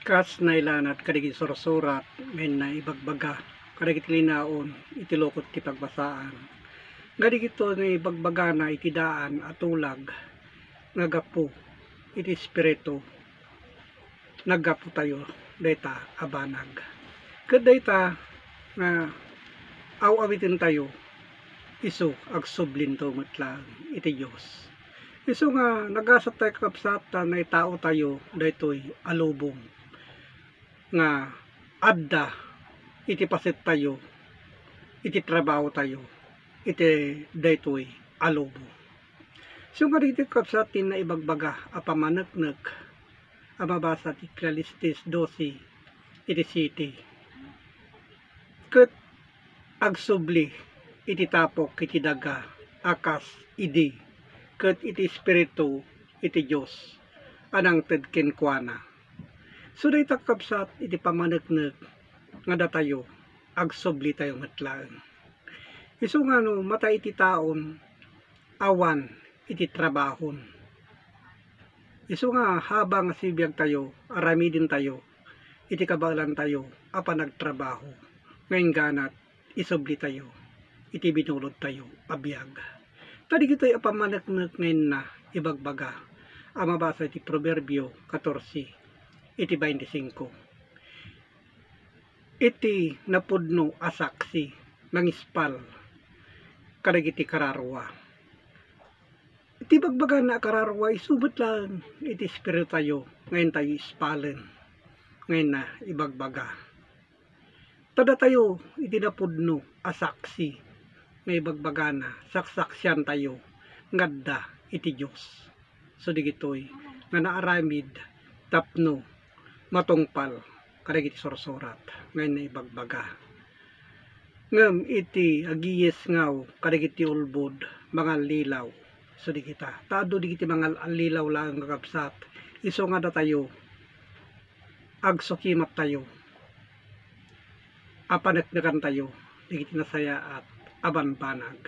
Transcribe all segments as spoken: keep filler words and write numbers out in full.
Kas nailanad kadagiti sursurat nga inna ibagbaga kadagiti linaon iti lukot ti pagbasaan. Nga dagitoy nga ibagbagana iti daan a tulag nga gapu iti Espiritu, naggapu tayo dayta a banag. Ket dayta nga aw-awiten tayo, isu agsublinto met laeng iti Dios. Isu nga nagasat tayo, kakabsat, ta naitao tayo daytoy a lubong nga adda iti paset tayo, iti trabaho tayo, iti daytoy a lubong. Isu nga dagiti, kakabsat, ti naibagbaga a pammaneknek a mabasa ti Eclesiastes dose iti siete. Ket agsubli iti tapok iti daga a kas idi, ket iti espiritu iti Dios a nangted kenkuana. So, dayta, kakabsat, iti pammaneknek nga datayo, agsubli tayo met laeng. Isu nga no matay iti taon, awan iti trabahon. Isu nga habang nga sibiag tayo, aramiden tayo iti kabaelan tayo a panagtrabaho nga inggana isubli tayo iti binulod tayo a biag. Ta dagitoy a pammaneknek nga inna ibagbaga a mabasa iti Proverbio katorse iti bainti singko. Iti napudno a saksi, nangispal kadagiti kararua. Iti bagbagana a kararua, isu met laeng iti espiritu tayo nga intayo ispalen, nga inna ibagbaga. Ta datayo iti napudno a saksi nga ibagbagana, saksaksian tayo nga adda iti Dios. So, dagitoy nga naaramid tapno matungpal kadagiti sursurat nga inna ibagbaga. Ngem iti agiyesngaw kadagiti ulbod, mangallilaw. So, dagita. Ta adu dagiti mangallilaw laeng, kakabsat, isu nga datayo, agsukimat tayo a paneknekan tayo dagiti nasayaat a banbanag.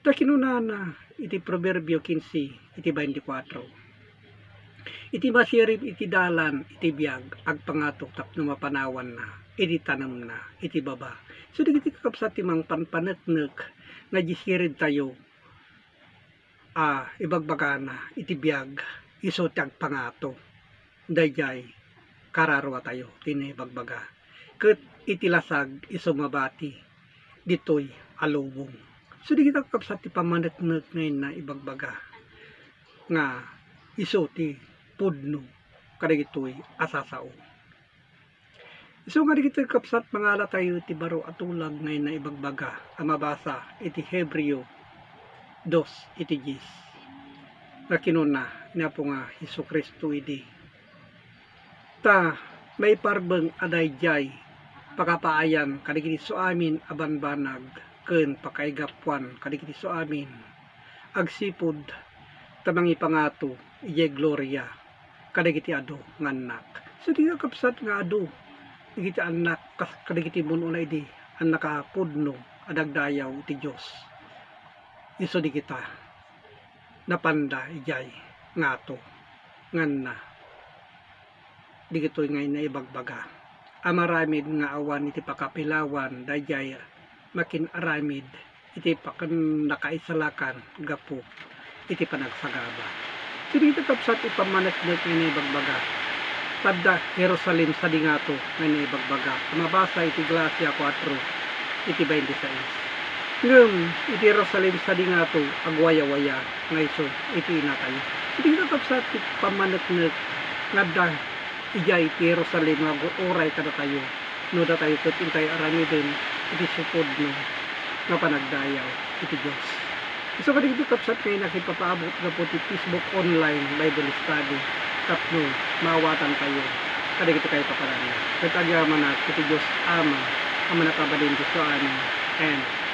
Ta kinunana iti Proverbio kinse iti bainti kuatro, "Iti masirib iti dalan iti biag, agpangato tapno mapanawanna iti tanemna iti baba." So, dagiti, kakabsat, ti mangpanpaneknek nga idi sirib tayo a ibagbagana iti biag, isu ti agpangato daydiay kararua tayo ti naibagbaga. Ket iti lasag, isu mabati ditoy a lubong. So, dagita, kakabsat, ti pammaneknek nga inna ibagbaga nga isu ti pudno kadagitoy a sasao. Isu nga dagitoy, kakabsat, mangala tayo iti baro a tulag nga inna ibagbaga a mabasa iti Hebreo dos iti dies, nga kinuna ni Apo nga Jesu-Cristo idi, "Ta maiparbeng a daydiay pakapaayan kadagiti suamin a banbanag ken pakaigapuan kadagiti suamin, agsipud ta mangipangato idiay gloria kadagiti adu nga annak." So, dagiti, kakabsat, nga adu dagiti annak kas-, kadagiti mun-una idi annak a pudno a dagdayaw iti Dios. Isu dagita napanda idiay ngato nga inna dagitoy nga inna ibagbaga a maramid nga awan iti pakapilawan daydiay makin-aramid iti pakan-, nakaisalakan gapu iti panagsagaba. Dagita, kakabsat, ti pammaneknek nga inna ibagbaga. Tadda Jerusalem sadi ngato nga inna ibagbaga a mabasa iti Galacia kuatro iti bainti sais. Ngem iti Jerusalem sadi ngato agwayawaya nga isu iti inatayo. Dagita, kakabsat, ti pammaneknek nga adda idiay iti Jerusalem nga agur-uray kadatayo no datayo ket intayo aramiden iti supudno nga panagdayaw iti Dios. Isu kadagiti, kakabsat, nga innak ipapaabot gapu ti Facebook online Bible study tapno maawatantayo kadagiti kaipaparanna. Ket agyamanak iti Dios Ama a mannakabalin iti suamin. Amen.